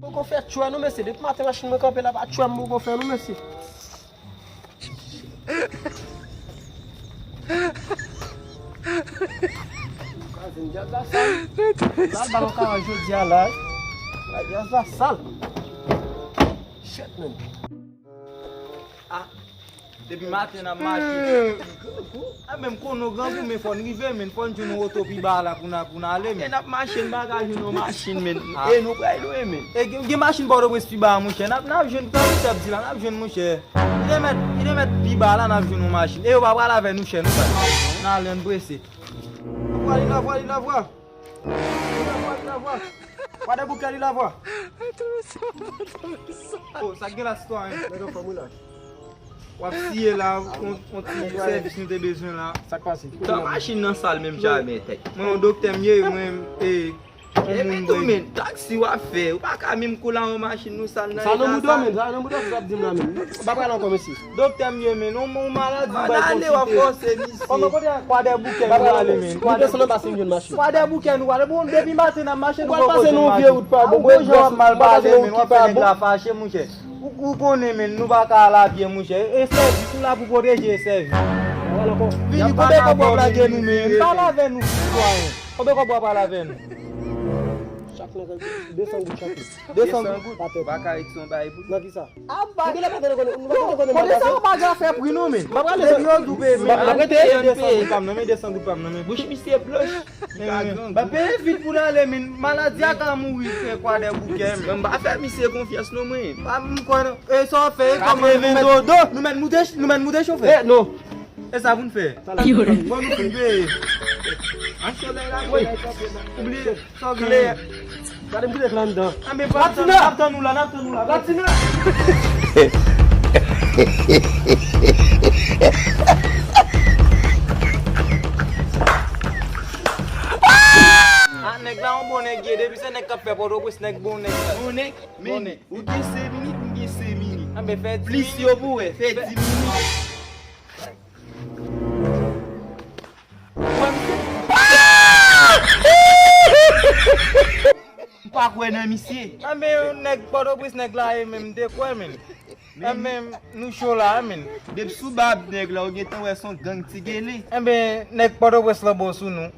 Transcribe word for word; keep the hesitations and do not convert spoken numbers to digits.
Poko fè tchwè non mesye, depi maten machin mwen kanpe la pa tchwè m poko fè non mesye. Kraze m djaz la sal. Sal balon karay jodi a la. La djaz la sal. Shit man. Ah, depi maten n ap mache. A menm kono grangou men fò n rive men fò n jwenn yon oto pi ba la pou n a- pou n ale men. E n ap mache n pa ka jwenn yon machin men. E nou pral lwen men. E gen gen machin Pòtoprens pi ba a monchè n ap n ap jwenn tan misye ap di la n ap jwenn monchè. Li te mèt li te mèt pi ba la n ap jwenn yon machin e yo pa pral avè nou chè nou pral. N ale n prese. Lavwa li lavwa li lavwa. Li lavwa li lavwa. Kwadèboukè li lavwa. Oh sa k gen la sitwayen. Nèg anfòm wi la. W ap siye la, on ti sèvis nou te bezwen la. Sa k pase? Tan machin nan sal menm jan men tèt. Mwen yon doktè m ye, mwen e. E men tou men, taksi w ap fè, ou pa ka menm kou la yon machin nou sal nan eta sa. Sa nan mouda w men, sa nan mouda w sa w ap di m la menm. M pa pral ankò mesye. Doktè m ye men, yon maladi m bay konsite. Kòman kote a kwadèboukè nou ale men. Nou desann anba si n jwenn machin. Kwadèboukè nou ale, bon depi maten n ap mache nou poko jwenn machin. Ou pral pase nan yon vye wout pa bon, bon jan w ap mal pale men, w ap fè nèg la fache monchè. Ou, ou konnen men, nou pa ka al a pye monchè. E sèvis, nou la pou pwoteje e sèvis. Vini, konbyen kòb w ap lage nou men? Pale avè nou sitwayen. Konbyen kòb w ap pale avè nou? Chak nèg desan goud chak. Desan goud. Pa tèt. Ou pa ka ret son bagay pou li. Nan kisa? Nou genlè pa tande konnen, nou pa tande konnen. Kote sa ou pa gen afè pri non men. M ap rale depi yo di w peye men. M ap rete desan goud pa m nan men, desan goud pa m nan men. Bouch misye blanch. Ba peye vit pou n ale men. Maladi a ka mouri fè kwadèboukè men. Mwen m pa fè misye konfyans non mwen. Pa m kwè non. E sa w ap fè e kòman nou mèt dodo. Nou mèt moute nou mèt moute chofè. E non. E sa pou n fè. Bon nou fin peye. An solèy la. Wi. Oubliye. Sa w gen? Gade m kite kle anndan. Anben Platina! N ap tann ou la, n ap tann ou la. Platina! Ah nèg la yon bon nèg ye, depi se nèg k ap fè Pòtoprens nèg bon nèg sa. Bon nèg, men ou gen senk minit, m gen senk minit. Anben fè plis yo pou wè, fè dis minit. M pa kwè nan misye. Anben yon nèg Pòtoprens nèg la ye menm m te kwè menm. Anben nou cho la menm. Depi sou bab nèg la ou gentan wè se yon gang ti gele. Anben nèg Pòtoprens lan bon sou nou.